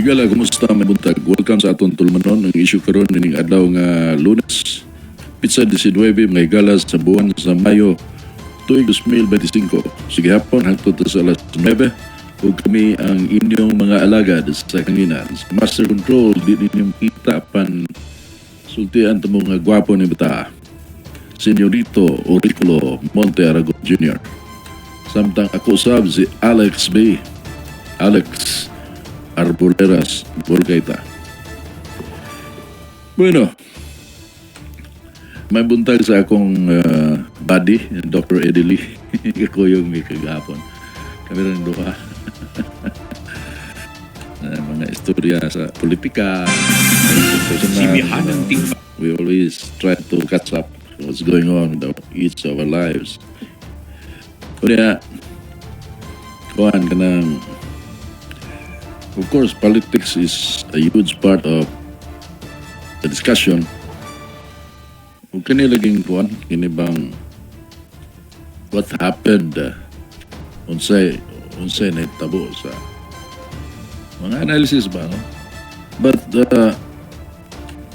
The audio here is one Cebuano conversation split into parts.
Higala, kumusta, maayong buntag? Welcome sa atong tulumanon. Ang issue karon nining adlaw nga Lunes, petsa 19, mga higala, sa buwan sa Mayo, tuig 2025. Sige hapon, hangtod ta sa alas 9, ug kami ang inyong mga alagad sa kanginan. Sa Master Control, di ninyo kita pan sultian tamo nga gwapo ni bata, Senyorito Auriculo Monte Aragon Jr. Samtang ako sab si Alex B. Alex Arboleras Volgaita. Bueno, maayong buntag sa akong buddy, Dr. Eddie Lee. Kakuyog mi kagahapon. Kami rin duha. Mga istorya sa politika. Si Bihanang Timba. We always try to catch up what's going on with each of our lives. Kaya, kuan kanang, of course, politics is a huge part of the discussion. Ug kini laging kuan, kini bang what happened, unsay nahitabo sa mga analysis ba, no? But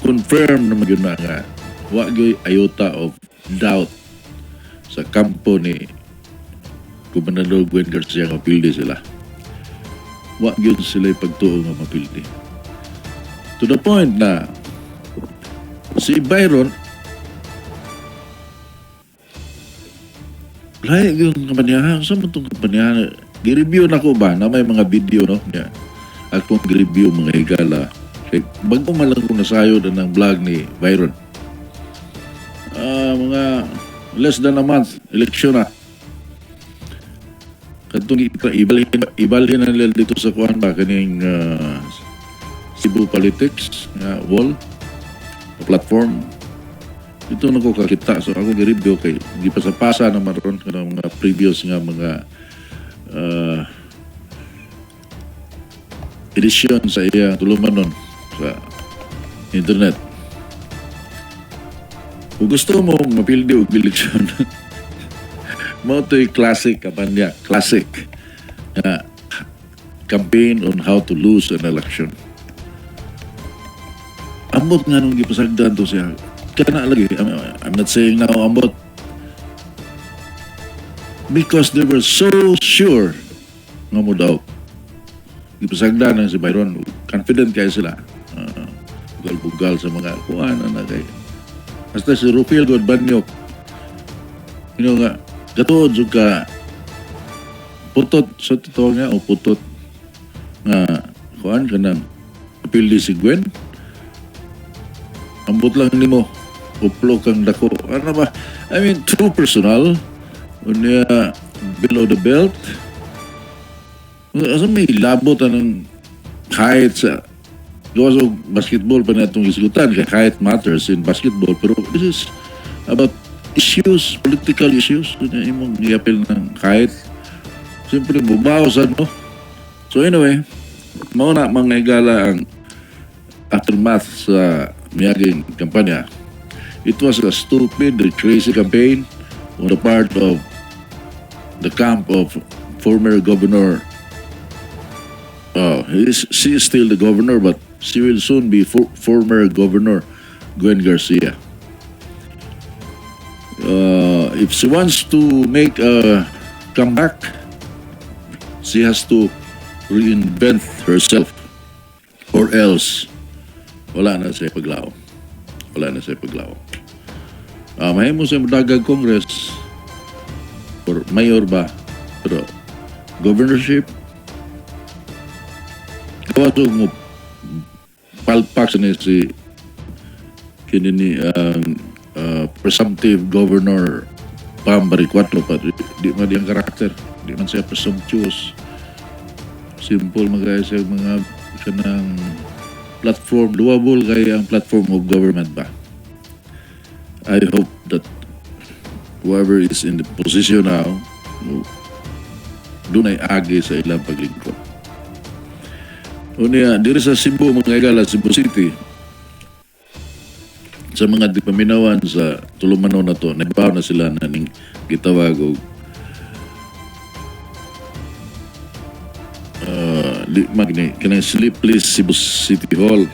confirm naman gyud na nga wa gyud iota of doubt sa kampo ni Gobernador Gwen Garcia nga mapildi sila. Wa gyud sila pagtuo nga mapildi. To the point na si Byron lahi yung kampanyahan. Sa mo itong kampanyahan? Gi-review na ko ba na may mga video, no? Yeah. Akong gi-review, mga higala. Kay bago man lang ko nasayod ang vlog ni Byron. Mga less than a month, eleksyon na. Katong ibalhin na nila dito sa kuan ba kaning Cebu Politics nga wall platform. Ito na ko kakita, so ako gi-review kay gipasapasa naman ron kanang mga previous nga mga edisyon sa iya tulumanon sa internet. Kung gusto mo mapildi og eleksyon, mao to'y classic kampanya, classic na campaign on how to lose an election. Ambot nga nung gipasagdan to siya. Kana lagi, I'm not saying now ambot. Because they were so sure nga mo daw. Gipasagdan na si Byron. Confident kayo sila. Bugal-bugal sa mga kuan na kay. Basta si Rufil Godbanyok. You know nga, katuod jud ka putot sa totoo nga o putot nga kuan kanang apildi si Gwen. Ambot lang nimo uplo kang dako. Ano ba? I mean, too personal. Unya, below the belt. Asa may labot anang height sa gawas og basketball pa na itong isgutan kay height matters in basketball, pero this is about issues, political issues. Unya imong giapil ng height, siyempre bubaw sad mo. So anyway, mao na, mga higala, ang aftermath sa miyaging kampanya. It was a stupid, crazy campaign on the part of the camp of former governor. She is still the governor, but she will soon be former governor Gwen Garcia. If she wants to make a comeback, she has to reinvent herself or else wala na siya paglaom. Wala na siya paglaom. Mahimo siya modagag Congress or mayor ba, pero governorship, gawas og mo palpak sa ni si kini ni ang presumptive governor Pam Baricuatro pa, di man diyang karakter, di man siya presumptuous. Simple man kaya siya, mga kanang platform, doable kaya ang platform of government ba. I hope that whoever is in the position now dunay agi sa ilang paglingkod. Unya, diri sa Cebu, mga higala, Cebu City, sa mga di paminawan sa tulumanon na to, naibaw na sila na ning gitawag og Di man ni kanang Sleepless Cebu City Hall.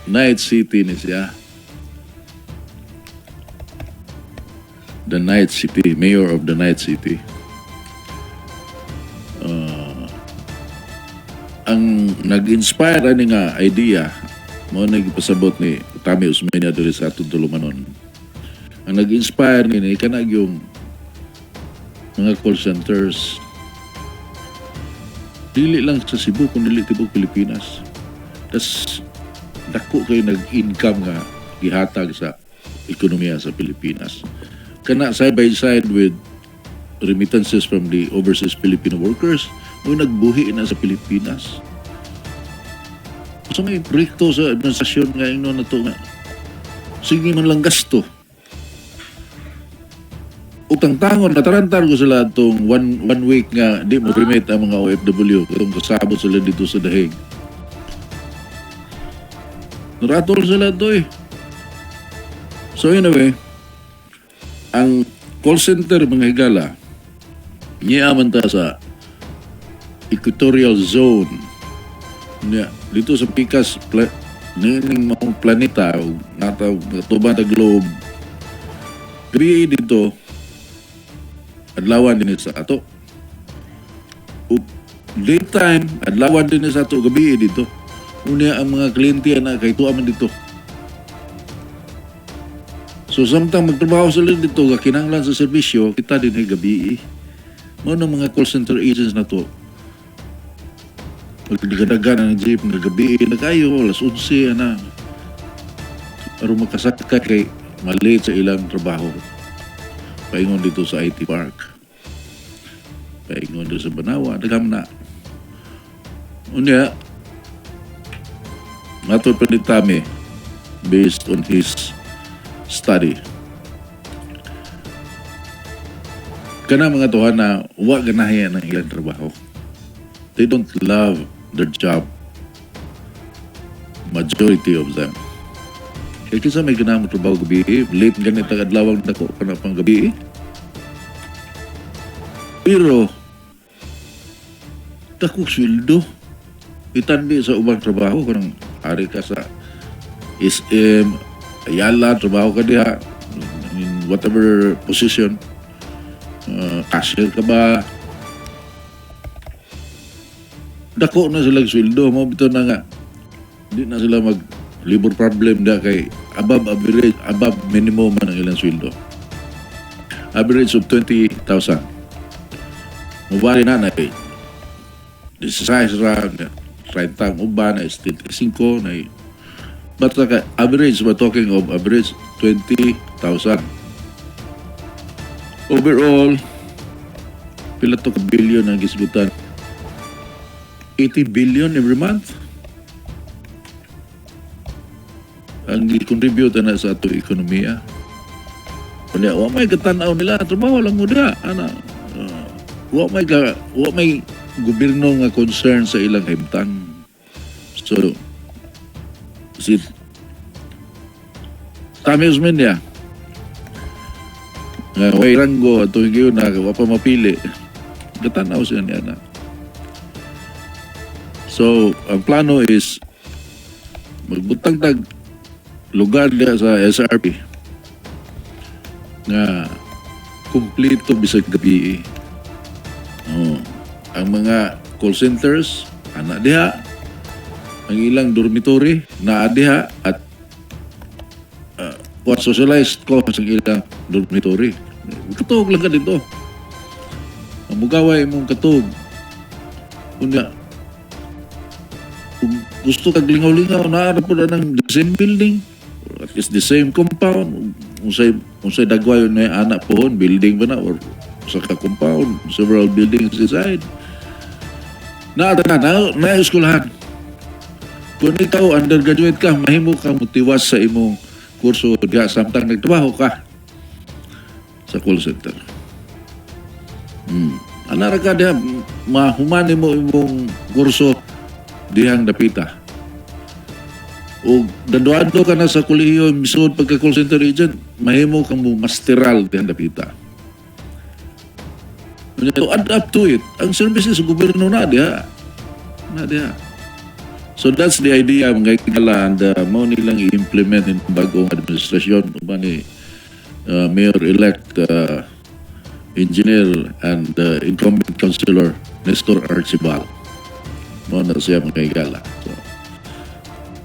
Night City ni siya. The Night City, Mayor of the Night City. Ang nag-inspire ani nga idea mao nagpasabot ni Tommy Osmeña diri sa atong tulumanon. Ang nag-inspire ni kanang yung mga call centers dili lang sa Cebu kun dili tibuok Pilipinas. Tas dako kay nag-income nga gihatag sa ekonomiya sa Pilipinas. Kana side by side with remittances from the overseas Filipino workers mo nagbuhi na sa Pilipinas. So may proyekto sa administrasyon nga ingnon na to nga sige man lang gasto. Utang tangon natarantar ko sila atong one week nga di mo remit ang mga OFW katong kasabot sila dito sa dahig. Naratol sila to eh. So anyway, ang call center, mga higala, niya man ta sa equatorial zone. Niya, dito sa pikas nining maong planeta o nata tuban ta globe. Gabi dito, adlawan din sa ato. Ug daytime, adlawan din sa ato, gabi dito. Unya ang mga kliyente na kay tuwa man dito. So samtang magtrabaho sila dito, kinahanglan sa serbisyo, kita din ay gabi. Mao na mga call center agents na to. Pagdagadagan ang jeep nga gabi na kayo, alas 11 ana. Aron makasakay kay malate sa ilang trabaho. Paingon dito sa IT Park. Paingon dito sa Banawa, daghan na. Unya, matod pa ni Tommy, based on his study, kana mga tuhan na wa ganahian ang ilang trabaho. They don't love their job. Majority of them. Kaya kinsa may ganahan mo trabaho gabi, late ganit ang adlawang dako pa na pang gabi. Pero, dako sweldo. Itandi sa ubang trabaho, kanang ari ka sa SM, Ayala, trabaho ka diha, in whatever position, cashier ka ba, dako na sila sweldo mo bitaw na nga di na sila mag labor problem da kay above average, above minimum man ang ilang sweldo, average of 20,000. Mubali na na eh 16 ra, 30 ang uban na is 25 na eh. But like, average, we're talking of average 20,000 overall. Pila to ka billion ang gisgutan? 80 billion every month ang gi-contribute na sa ato ekonomiya. Unya, wa may katanaw nila, trabaho lang mo diha, ana. Wa may gobyerno nga concern sa ilang himtang. So si Tommy Osmeña nga way ranggo ato higayon na wa pa mapili, katanaw siya niya na. So ang plano is magbutang tag lugar diha sa SRP nga kumpleto bisag gabi. Oh, ang mga call centers ana diha, ang ilang dormitory naa diha at what socialized ko sa ilang dormitory. Katog lang ka dito. Ang mugaway imong katog. Unya, kung gusto kag lingaw-lingaw, naa po na ng the same building or at least the same compound. Unsay dagway na anak pohon, building ba na or sa ka compound, several buildings inside. Na na na na eskwelahan. Kung ikaw undergraduate ka, mahimo kang motiwas sa imong kurso diha samtang nagtrabaho ka sa call center. Anara ka diha, mahuman mo imong kurso dihang dapita. O graduado ka na sa kolehiyo, misud pagka call center agent, mahimo kang mo masteral dihang dapita. To add up to it, ang services sa gobyerno na diha. Na diha. So that's the idea, mga higala, and mao nilang i-implement in bagong administrasyon uban ni Mayor-elect Engineer and incumbent Councilor Nestor Archibald. Mao na siya, mga higala. So,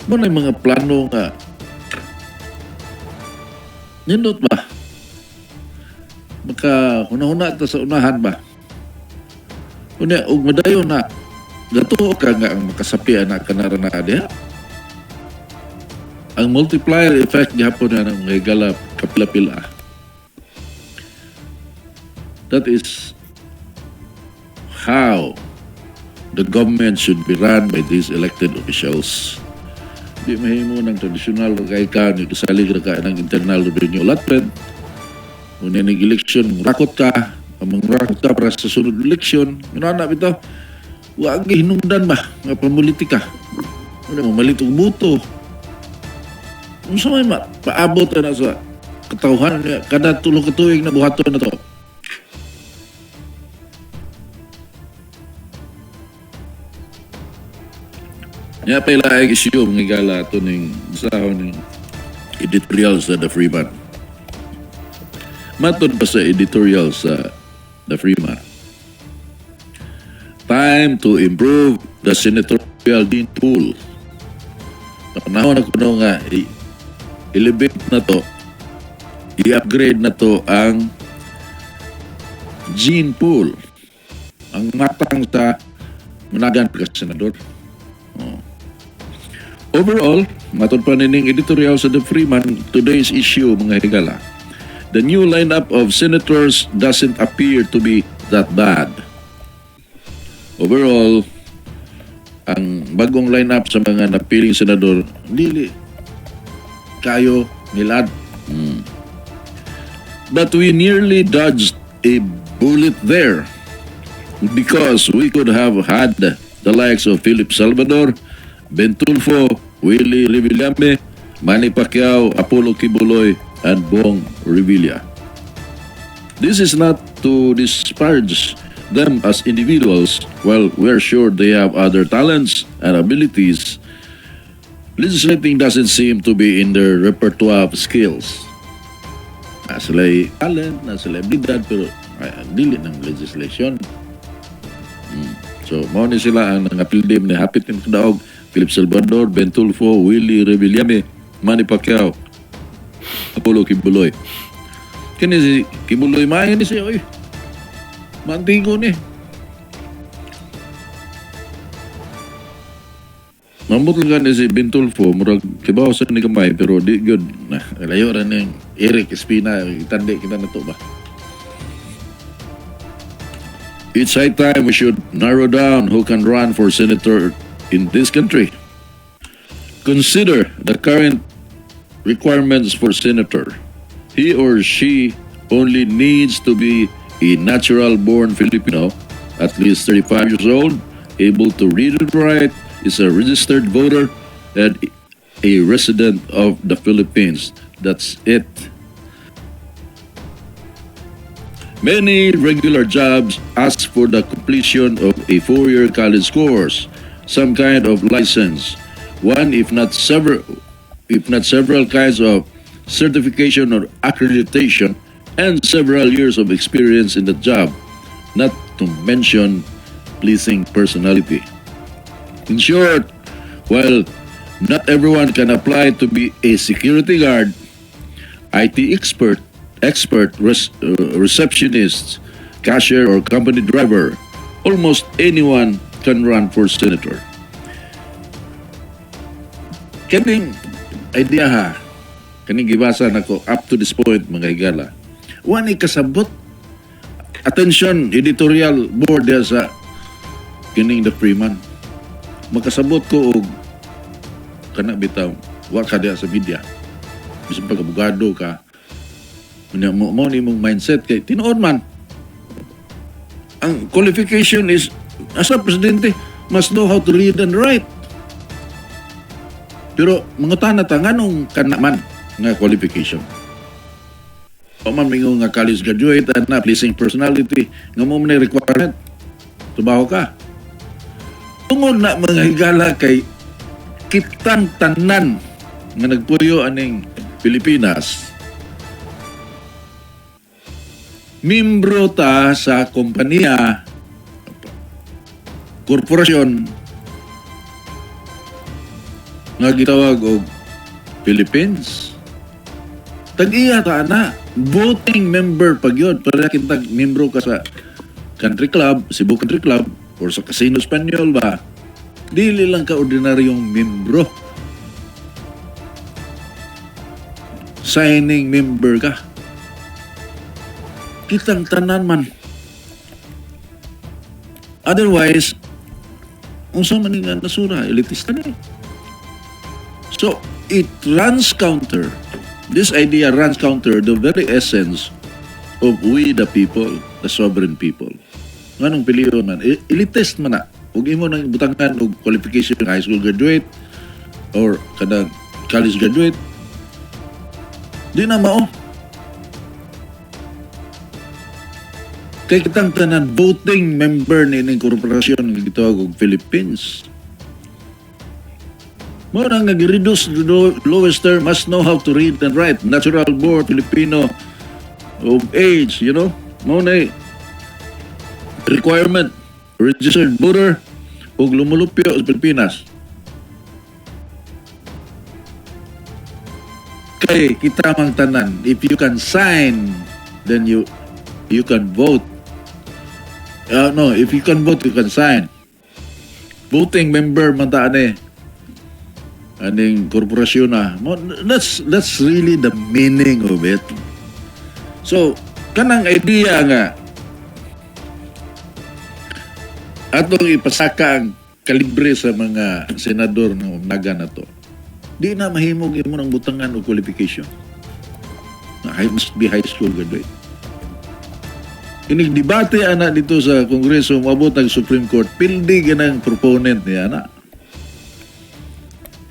mao na yung mga plano nga nindot ba? Maka hunahuna ta sa unahan ba? Unya, ug madayon na gatuo ka nga ang makasapi ana kanara na diha. Ang multiplier effect gihapon na ng mga higala, kapila-pila. That is how the government should be run by these elected officials. Di mahimo ng tradisyonal kay ka ni kasalig ra ka ng Internal Revenue Allotment. Unya ning election, rakot ka, ang rakot ka para sa sunod election, na bitaw. Wa gihinungdan ba nga pamulitika. Unya mamalit og buto. Unsa may paabot na sa katawhan niya kada 3 ka tuig na buhaton na to? Nya pa ila issue, mga higala, ato ning sahon ning editorial sa The Freeman. Matod pa sa editorial sa The Freeman, time to improve the senatorial gene pool. Panahon na kuno nga elevate na to, i-upgrade na to ang gene pool, ang matang sa managan ka senador. Oh. Overall, matod pa nining editorial sa The Freeman, today's issue, mga higala, the new lineup of senators doesn't appear to be that bad. Overall, ang bagong lineup sa mga napiling senador, dili kayo nilad. But we nearly dodged a bullet there because we could have had the likes of Philip Salvador, Ben Tulfo, Willie Revillame, Manny Pacquiao, Apollo Quiboloy, and Bong Revilla. This is not to disparage them as individuals. While we're sure they have other talents and abilities, legislating doesn't seem to be in their repertoire of skills. Na sila'y talent, na sila'y abilidad, pero ay, dili ng legislation. So, mao ni sila ang nangapildim ni hapit ni kadaog: Philip Salvador, Ben Tulfo, Willie Revillame, Manny Pacquiao, Apollo Quiboloy. Kini si Quiboloy, maayo ni siya, oy. Mantigo ni. Mamot lang ni si Ben Tulfo, murag kibaw sa ni kamay, pero di good. Nah, layo ra ning Eric Espina, itandi kita na to ba? It's high time we should narrow down who can run for senator in this country. Consider the current requirements for senator. He or she only needs to be a natural-born Filipino, at least 35 years old, able to read and write, is a registered voter, and a resident of the Philippines. That's it. Many regular jobs ask for the completion of a 4-year college course, some kind of license, one if not several kinds of certification or accreditation, and several years of experience in the job, not to mention pleasing personality. In short, while not everyone can apply to be a security guard, IT expert, receptionist, cashier, or company driver, almost anyone can run for senator. Kaning idea ha, kaning gibasa nako up to this point, mga higala, wa ni kasabot. Attention, editorial board diha sa kining The Freeman. Makasabot ko og kana bitaw wa ka diha sa media. Bisan pag abogado ka, unya mo ni mong mindset kay tinuod man. Ang qualification is as a presidente must know how to read and write. Pero mangutana ta, nganong kana man nga qualification? Pa man mingon nga college graduate and na pleasing personality nga mo man requirement. Trabaho ka. Tungod na, mga higala, kay kitang tanan nga nagpuyo aning Pilipinas, membro ta sa kompanya, korporasyon nga gitawag og Philippines. Tag-iya ta ana, voting member pag yun. Para kita membro ka sa country club, Cebu Country Club, or sa Casino Espanyol ba, dili lang ka ordinaryong membro. Signing member ka. Kitang tanan man. Otherwise, unsa man nga nasura, elitista na eh. So, it runs counter. This idea runs counter the very essence of we the people, the sovereign people. Nganong piliyon man, elitist man na. Ug imo nang butangan og qualification, high school graduate or kanang college graduate. Di na mao. Kay kitang tanan voting member ni ning korporasyon nga gitawag og Philippines. Mao na nga gi-reduce to the lowest term, must know how to read and write. Natural born Filipino of age. Mao na requirement. Registered voter ug lumulupyo sa Pilipinas. Kay kita mang tanan, if you can sign, then you can vote. No, if you can vote, you can sign. Voting member man ta ani aning korporasyon na. That's really the meaning of it. So, kanang idea nga atong ipasaka ang kalibre sa mga senador ng naga na to. Di na mahimog imo ng butangan o qualification. Na must be high school graduate. Inig debate ana dito sa Kongreso, moabot ang Supreme Court, pildi ganang proponent niya ana.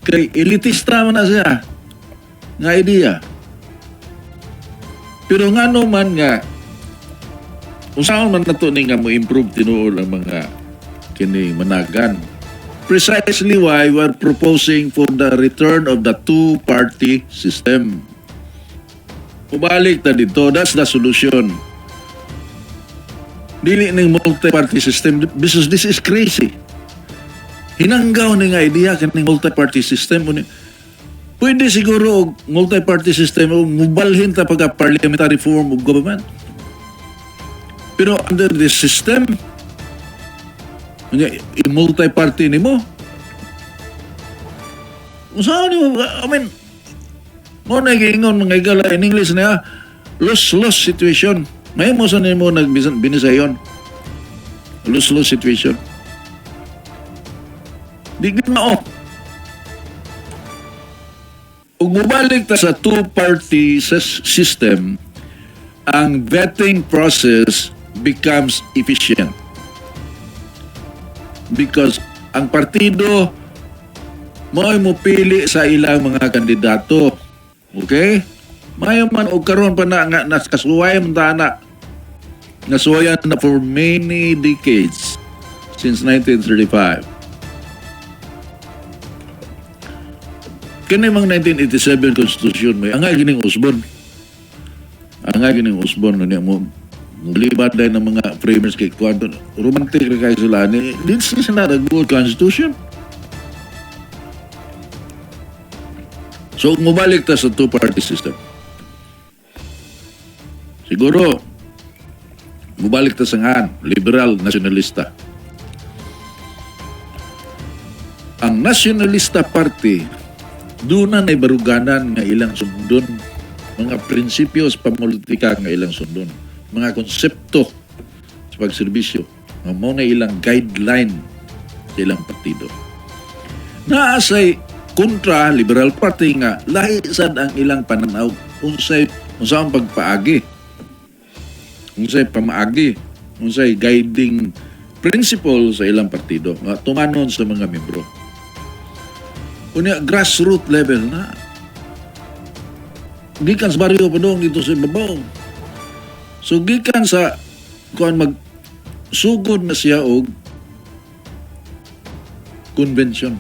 Kay elitista man na siya nga idea. Pero ngano man nga unsaon man nato ni nga mo improve tinuod ang mga kini managan. Precisely why we are proposing for the return of the two-party system. Ubalik ta dito, that's the solution. Dili ning multi-party system because this is crazy. Hinanggaw ni nga idea kaning multi-party system. Pwede siguro og multi-party system o mubalhin ta pagka parliamentary form of government. Pero under this system, i-multi-party nimo. Unsa nimo? I mean, mo na giingon mga higala in English niya, lose-lose situation. May mo sa nimo nagbinisayon. Lose-lose situation. Di gid mao. Ug mobalik ta sa two-party system, ang vetting process becomes efficient. Because ang partido mao'y mopili sa ilang mga kandidato. Okay? Mayo man og karon pa na nga nakasuway man ta na. Nasuwayan na for many decades since 1935. Kani mang 1987 Constitution may angay gining usbon. Angay gining usbon niya mo libat dahil ng mga framers kay kwanto. Romantic ra kayo sila ni. This is not a good constitution. So mubalik ta sa two-party system. Siguro mubalik ta sa ngan, liberal nationalista. Ang Nationalista Party doon na baruganan nga ilang sundon, mga prinsipyo sa pamulitika nga ilang sundon, mga konsepto sa pagserbisyo, nga mao na ilang guideline sa ilang partido. Naasay kontra Liberal Party nga lahi sad ang ilang pananaw unsay unsa ang pagpaagi, unsay pamaagi, unsay guiding principle sa ilang partido nga tumanon sa mga membro. Unya grassroots level na. Gikan sa baryo pa dong dito sa ibabaw. So gikan sa kuan, mag sugod na siya og convention.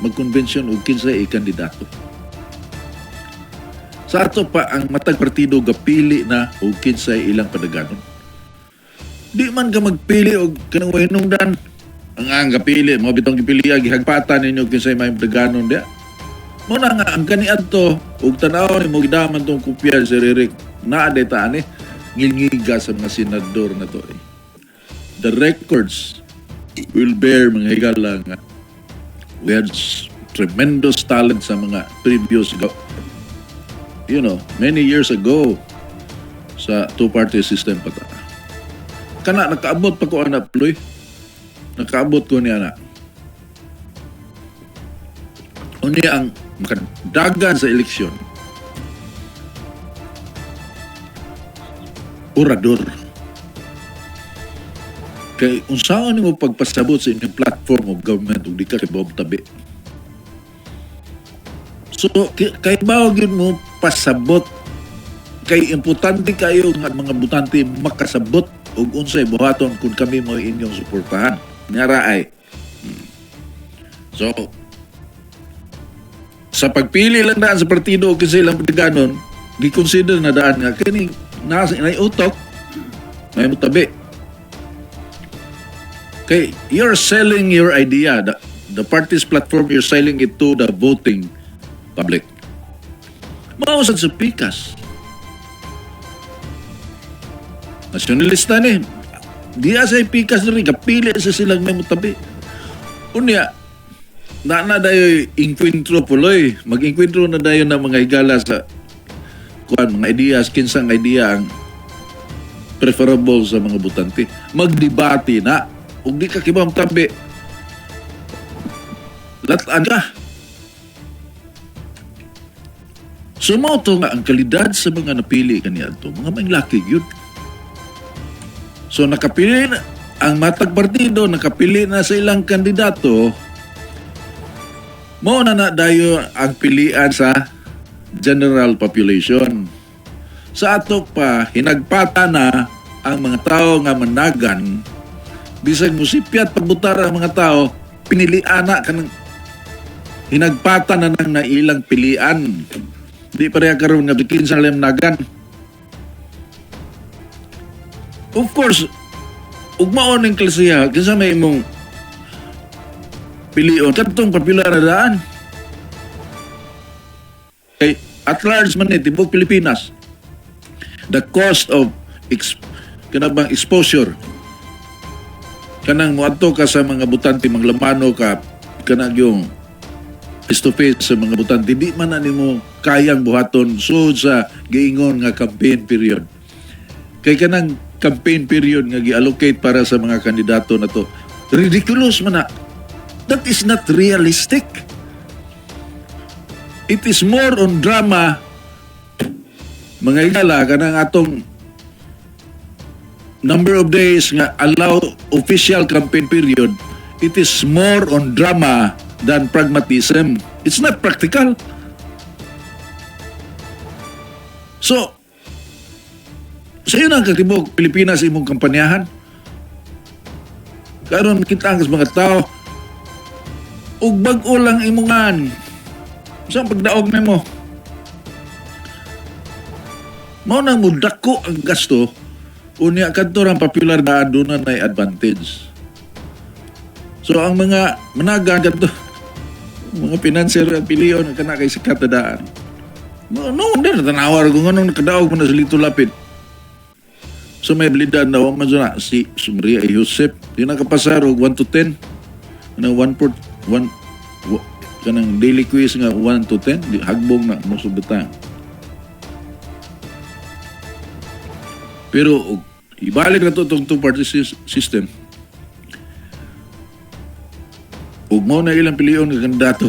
Mag-convention og kinsay kandidato. Sa ato pa, ang matag partido gapili na og kinsay ilang padaganon. Di man ka magpili og kanang way hinungdan. Ang gapili, mao bitong gipili, gihagpatan ninyo kinsay may padaganon diya. Mao na nga ang kaniadto ug tan-aw nimo, gidaman tong kopya si Ririk naa day ta ani ngilngiga sa mga senador na to eh. The records will bear, mga higala, nga we had tremendous talent sa mga previous many years ago sa two-party system pa ta. Kana nakaabot pa ko ana, Ploy. Nakaabot ko niya na. Unya ang makadagan sa eleksyon, orador. Kay unsaon nimo pagpasabot sa inyong platform of government ug di ka kay tabi? So kay bawo gyud mo pasabot, kay importante kayo nga mga botante makasabot og unsay buhaton kung kami mo inyong suportahan. Ngara ay. So sa pagpili lang daan sa partido o kinsa ilang padaganon, gi-consider na daan nga kini nasa nay utok, may mutabi. Kay you're selling your idea, the party's platform, you're selling it to the voting public. Mao sad sa pikas. Nasyonalista ni. Diya sa pikas diri kapili sa silang may mutabi. Unya, na na dayo inkwentro puloy. Mag-inkwentro na dayo na mga higala sa kuan, mga ideas, kinsang idea ang preferable sa mga botante. Magdebate na. Ug di ka kibang tabi, latan ka. So mao to nga ang kalidad sa mga napili kaniadto, mga maing gyud. So nakapili na ang matag partido, nakapili na sa ilang kandidato, mao na na dayo ang pilian sa general population. Sa ato pa, hinagpata na ang mga tao nga managan, bisag musipyat pagbutar ang mga tao, pinilian na kanang hinagpata na nang nailang pilian. Di pareha karon nga bikin sa nagan. Of course, ugmaon ning klasiya, kinsa may imong pilion kadtong popular na daan. Kay at large man ni tibuok Pilipinas. The cost of kanang exposure, kanang moadto ka sa mga botante, manglamano ka, kanang yung face to face sa mga botante, di man na nimo kayang buhaton sud sa giingon nga campaign period. Kay kanang campaign period nga gi-allocate para sa mga kandidato na to, ridiculous man na. That is not realistic. It is more on drama, mga higala, kanang atong number of days nga allow official campaign period, it is more on drama than pragmatism. It's not practical. So, sa iyo na ang katibok Pilipinas imong kampanyahan. Karon kita ang mga tao ug bag-o lang imongan. Sa pagdaog nimo? Mao nang mudako ang gasto, unya kadto rang popular na aduna nay advantage. So ang mga managan kadto mga financier ang pilion ang kana kay sikat na daan. No, no wonder tanawar kung anong nakadaog mo na sa Lito Lapid. So may abilidad na wa man na si Maria Josep di nakapasar og 1 to 10, kanang 1 port 1 kanang daily quiz nga 1 to 10, di hagbong na most of the time. Pero og ibalik na to tong two-party system, ug mao na ilang pilion nga kandidato,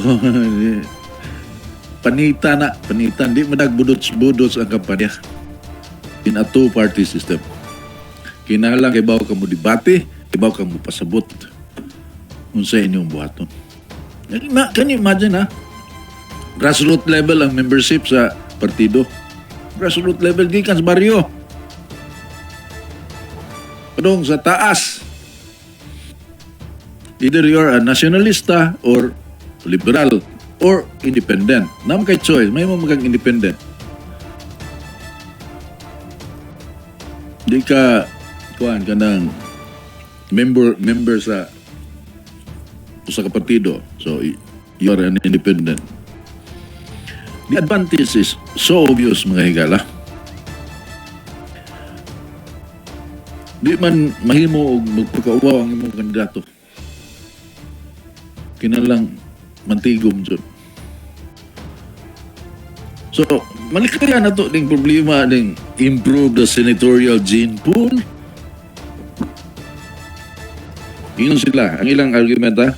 panita na, panita, di madag budots-budots ang kampanya in a two-party system. Kinahanglan kay bawo ka mo debate, kay bawo ka mo pasabot unsa inyong buhaton. Can you imagine ha? Grassroots level ang membership sa partido. Grassroots level gikan sa baryo. Padung sa taas. Either you're a nationalista or liberal or independent. Naa man kay choice, may mo magang independent. Di ka kuan kanang member sa usa ka partido. So you are an independent. The advantage is so obvious, mga higala. Di man mahimo og magpakauwaw ang imong kandidato. Kinalang mantigom jud. So, malikaya na to ding problema ding improve the senatorial gene pool. Ingon sila, ang ilang argument ha.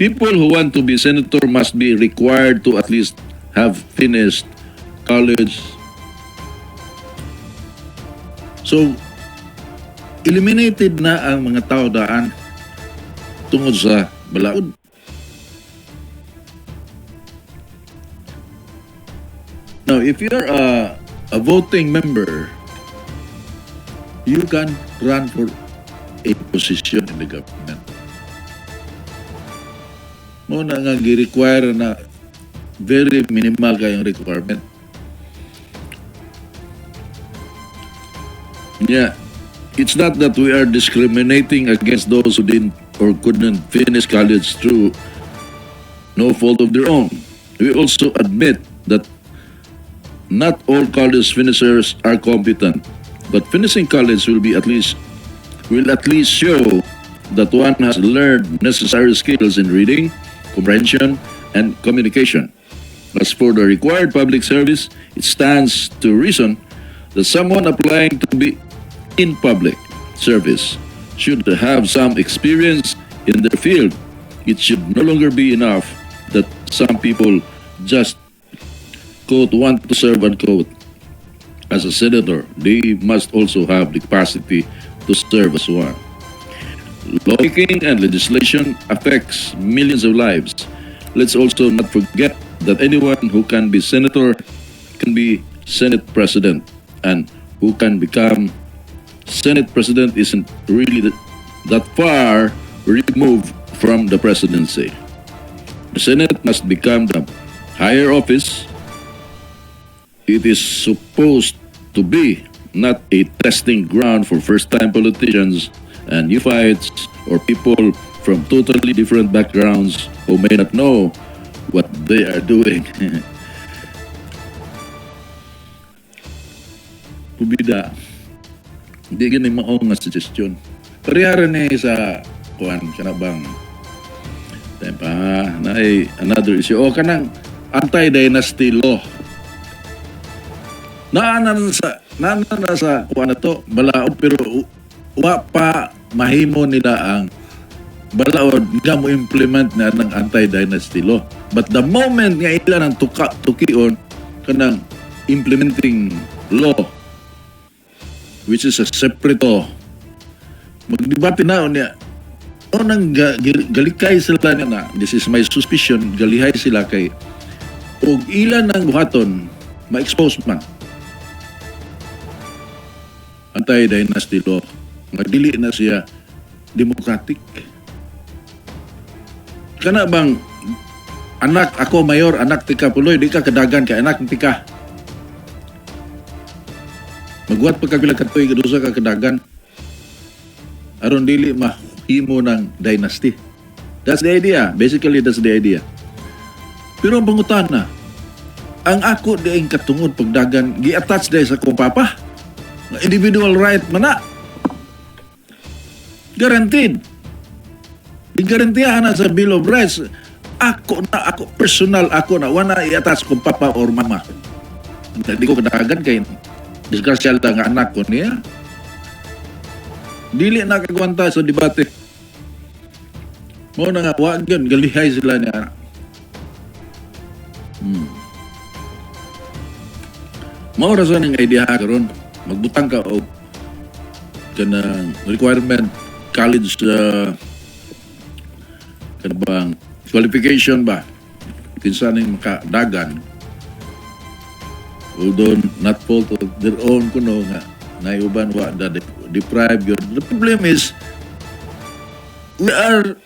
People who want to be senator must be required to at least have finished college. So, eliminated na ang mga tao daan tungod sa balaod. Now, if you're a voting member, you can run for a position in the government. Mao na nga gi-require na very minimal kayong requirement. Yeah. It's not that we are discriminating against those who didn't or couldn't finish college through no fault of their own. We also admit that not all college finishers are competent, but finishing college will at least show that one has learned necessary skills in reading, comprehension, and communication. As for the required public service, it stands to reason that someone applying to be in public service should have some experience in their field. It should no longer be enough that some people just, quote, want to serve, unquote, as a senator. They must also have the capacity to serve as one. Lawmaking and legislation affects millions of lives. Let's also not forget that anyone who can be senator can be Senate president, and who can become Senate president isn't really that far removed from the presidency. The Senate must become the higher office it is supposed to be, not a testing ground for first-time politicians and neophytes or people from totally different backgrounds who may not know what they are doing. Pubida, hindi gani mao nga suggestion. Parehara ni sa kuan kana bang pa na another issue o kanang anti-dynasty law. Naana na sa kuan na to balaod, pero wa pa mahimo nila ang balaod nga mo implement na ng anti-dynasty law. But the moment nga ila ng tukion kanang implementing law, which is a separate law, magdebate na niya. O nang galikay sila niya na, this is my suspicion, galihay sila kay og ilan ang buhaton, ma-expose man. Anti-dynasty law. Magdili na siya democratic. Kana bang anak ako mayor, anak tika puloy, di ka kadagan kay anak tika. Magwat pa ka pila ka tuig, dusa ka kadagan. Aron dili mahimo ng dynasty. That's the idea. Basically, that's the idea. Pero ang pangutana, ang ako di ang katungod pagdagan, gi-attach dahil sa akong papa. Individual right man na. Guaranteed. Igarantiyahan na sa Bill of Rights. Ako na, ako, personal ako na, wala i-attach kong papa or mama. Hindi ko kadagan kay disgrasya lang nga anak ko niya. Dili na kagwanta sa debate. Mao na nga, wag yun, galihay sila niya. Mao ra sa ning idea karon, magbutang ka og kanang requirement college kanang qualification ba kinsa ning makadagan, although not fault of their own kuno nga Naiuban wa da deprived yun. The problem is we are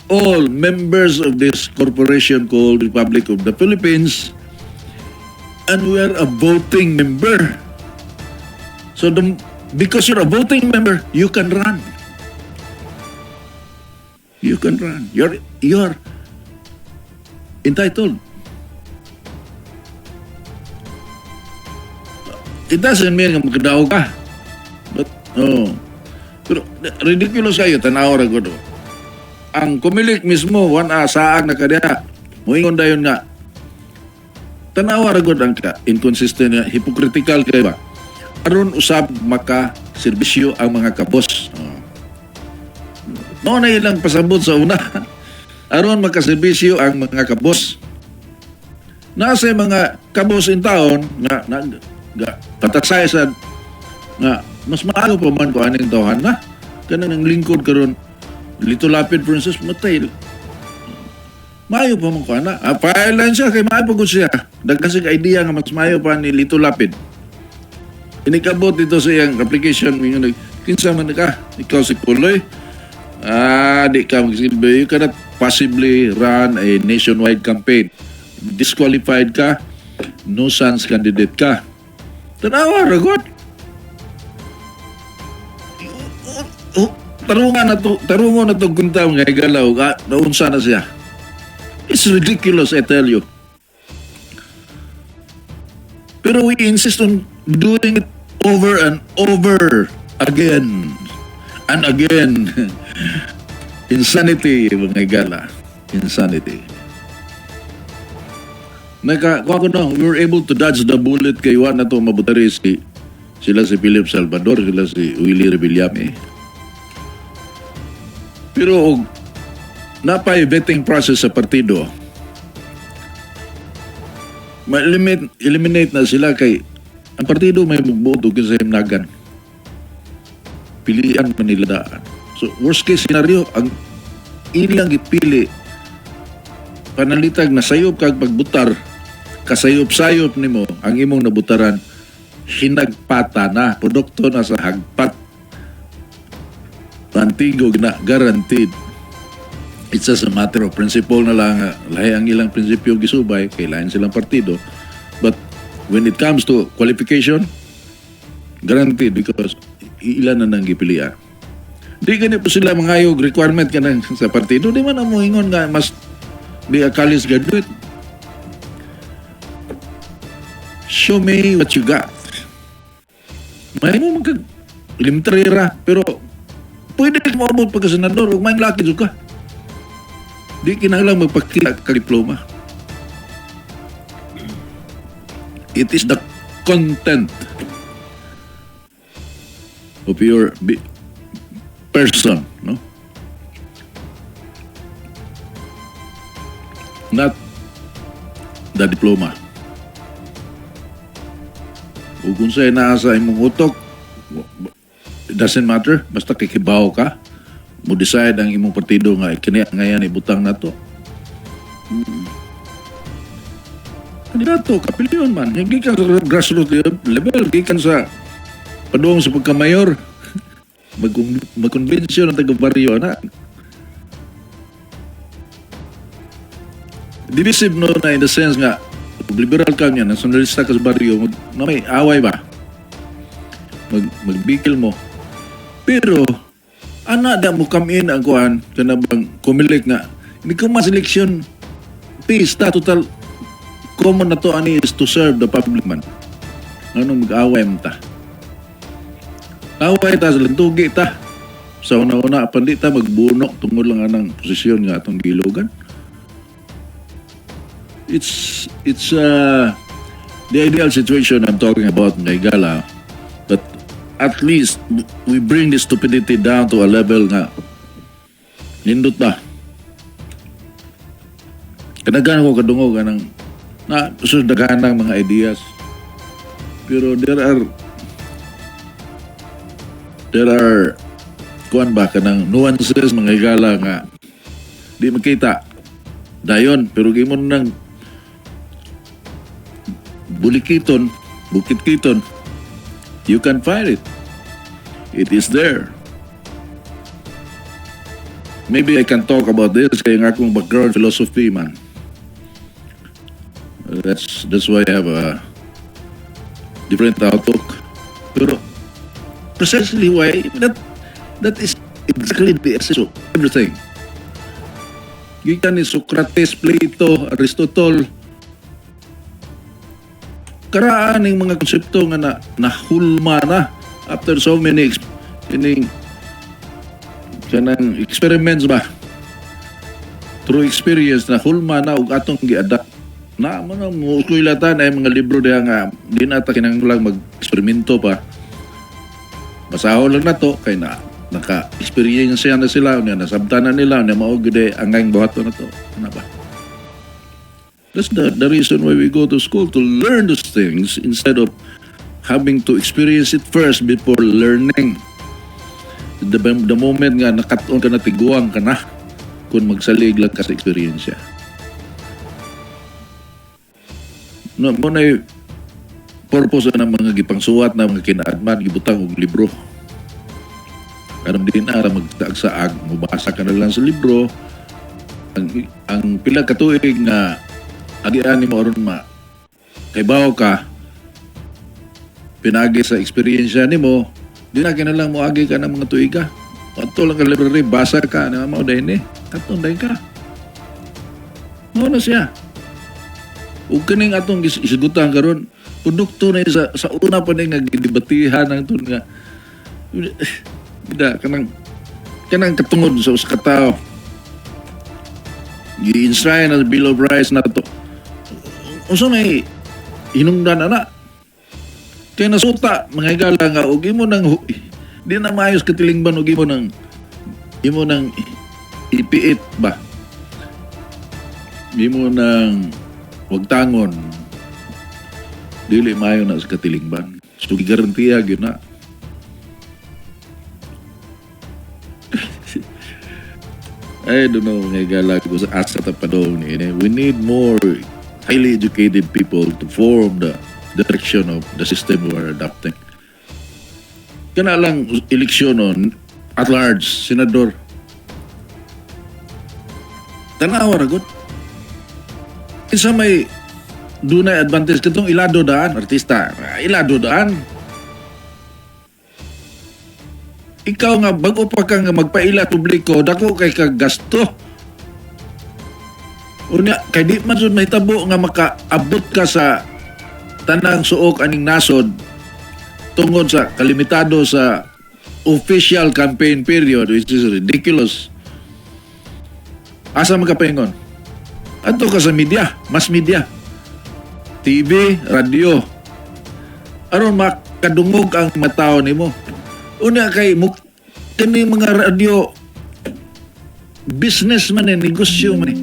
all members of this corporation called Republic of the Philippines, and we are a voting member. So because you're a voting member, you can run. You can run. You're entitled. It doesn't mean nga magkadaog ka. But, oh. Pero ridiculous kayo, tanaw ra gud. Ang Comelec mismo, wan a saag na kadya. Moingon dayon nga, tanawa ra gud ang ka inconsistent nga, hypocritical kay ba. Aron usab maka serbisyo ang mga kabos. Oh. Mao na ilang pasabot sa una. Aron makaserbisyo ang mga kabos. Nasa mga kabos in town nga na, nga pataksay sa nga mas maayo pa man ko aning tawhan na kanang ang lingkod karon Lito Lapid, for instance, matay, maayo pa man ko ana, file lang siya kay maayo pa gud siya, daghan siya idea nga mas maayo pa ni Lito Lapid. Inikabot dito sa iyang application, mingon, kinsa man ka, ikaw si Puloy, di ka magsilbi, you cannot possibly run a nationwide campaign, disqualified ka, no sans candidate ka. Tanawa ra gud. Tarungan na to, tarungon na to gunta mga higalaw, naunsa na siya. It's ridiculous, I tell you. Pero we insist on doing it over and over again and again. Insanity, mga higala. Insanity. Naka, kuha ko no, we were able to dodge the bullet kay wa na to mabutari sila si Philip Salvador, sila si Willie Revillame. Pero og napay vetting process sa partido, ma-eliminate eliminate na sila kay ang partido may magbuot og kinsa himnagan. Pilian man nila daan. So worst case scenario, ang ilang gipili panalitag na sayop kag pagbutar, kasayop-sayop nimo ang imong nabutaran, hinagpata na, produkto na sa hagpat. Pantigog na, guaranteed. It's just a matter of principle na lang. Lahi ang ilang prinsipyo gisubay, kailangan silang partido. But when it comes to qualification, guaranteed because ilan na nang gipilian. Di gani po sila mangayog requirement ka nang sa partido. Di man ang moingon nga mas be a college graduate. Show me what you got. May mo magka elementary ra, pero pwede ka moabot pagka senador ug may laki jud ka. Di kinahanglan magpakita ka diploma. It is the content of your person, no? Not the diploma. Ug kung sa'yo naa sa imong utok, it doesn't matter, basta kikibaw ka, mo decide ang imong partido nga kini ngayon ibutang nato. Kandidato, kapilyon man. Hindi ka sa grassroots level, gikan sa padung sa pagkamayor. Mag-convention ang taga-baryo na. Divisive no na in the sense nga, kung liberal ka niya, nationalista ka sa baryo, na may away ba? Magbikil mo. Pero, ana da mo come in ang kuan, kana bang Comelec nga, hindi ko ma-selection, peace ta, total, common na to ani is to serve the public man. Ano mag-away mo ta? Away ta, sa lantugi ta. Sa una-una, apan di ta magbunok tungod lang anang posisyon nga atong gilogan. It's the ideal situation I'm talking about, mga, but at least we bring the stupidity down to a level nga nindot ba? Kanagan ko kadungog anang na so daghan ng mga ideas. Pero there are kuan ba kanang nuances, mga higala, nga di makita dayon, pero gimon nang bulikiton, bukit-kiton. You can find it. It is there. Maybe I can talk about this kay ang akong background, philosophy man. That's why I have a different outlook. Pero precisely why that is exactly the essence of everything. Gikan ni Socrates, Plato, Aristotle, karaan ning mga konsepto nga na nahulma na after so many kining kanang experiments ba, through experience na hulma na ug atong gi-adapt na mo na mo ta na mga libro diha nga di na ta kinahanglan mag-eksperimento pa, basahon lang nato kay na naka-experience na sila unya nasabtan na nila unya mao gyud ang buhaton nato ana ba. That's the reason why we go to school, to learn those things instead of having to experience it first before learning. The moment nga nakat-on ka na, tiguang ka na kung magsalig lang ka sa eksperyensya. No, mao na purpose ng mga gipangsuwat na mga kinaadman, gibutang og libro. Aron di na ra magsaag-saag, mubasa ka na lang sa libro. Ang pila ka tuig nga agian nimo aron ma kaybaw ka pinagi sa eksperyensya nimo, di na kinahanglan moagi ka ng mga tuiga. Adto lang ka library, basa ka, na mao dayon ni. Katon dayon ka. Mao na siya. Ug kining atong isgutan karon, produkto na sa una pa ni nga gidebatihan ang tun nga bida kanang kanang katungod sa usa ka tawo. Gi-enshrine ang Bill of Rights na to. Unsa may hinungdan ana? Kay nasuta mga higala nga og imo nang di na maayos katilingban og imo nang ipiit ba? Imo nang wagtangon, dili maayo na sa katilingban. So gigarantiya gyud na. I don't know, mga higala ko sa asa ta padong ni ini. We need more highly educated people to form the direction of the system we are adopting. Kana lang eleksyon on at large, senador. Tanawa ra gud. Isa may dunay advantage katong ilado daan, artista, ilado daan. Ikaw nga bag-o pa ka nga magpaila publiko, dako kay ka gasto. Unya kay di man jud mahitabo nga makaabot ka sa tanang suok aning nasod tungod sa kalimitado sa official campaign period, which is ridiculous. Asa man ka paingon? Adto ka sa media, mass media. TV, radyo. Aron makadungog ang mga tao nimo. Unya kay kani mga radyo business man eh, negosyo man eh.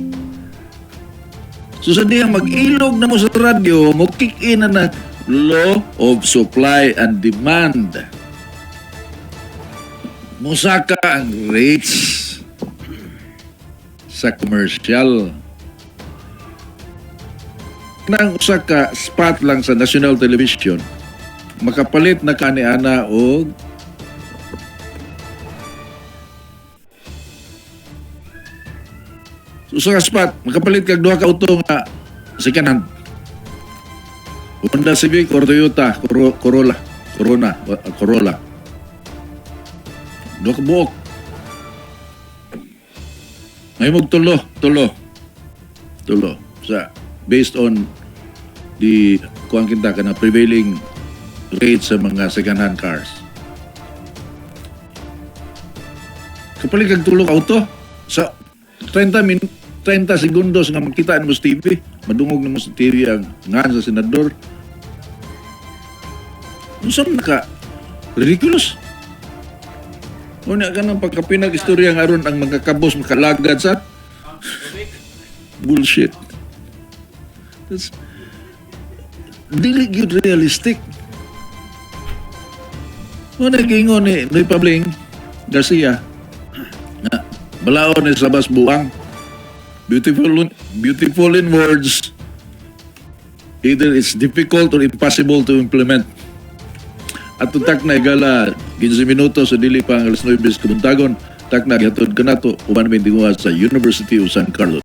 So sa diyang mag-ilog na mo sa radyo, mo kick in na na law of supply and demand. Musaka ang rates sa commercial. Nang usa ka spot lang sa national television, makapalit na kani ana og usa ka spot, makapalit kag duha ka auto nga second hand. Honda Civic or Toyota Corolla, Corona, Corolla. Duha ka buok. Mahimog tulo, tulo. Tulo. Sa based on the kuang kinta kana prevailing rate sa mga second hand cars. Kapalit kag tulo ka auto sa 30 segundos nga makita nimo sa TV, madungog nimo sa TV ang ngan sa senador. Unsa man ka ridiculous. Unya ka nang pagkapinag istorya nga aron ang mga kabos makalagad sa bullshit. That's dili gyud realistic. Mo na giingon ni Noy Pabling Garcia nga balaon ni Sabas buang. Beautiful, beautiful in words. Either it's difficult or impossible to implement. Atong takna, higala, 15 minuto sa dili pa ang alas 9 sa kabuntagon. Takna gihatod kanato uban may tinguha sa University of San Carlos.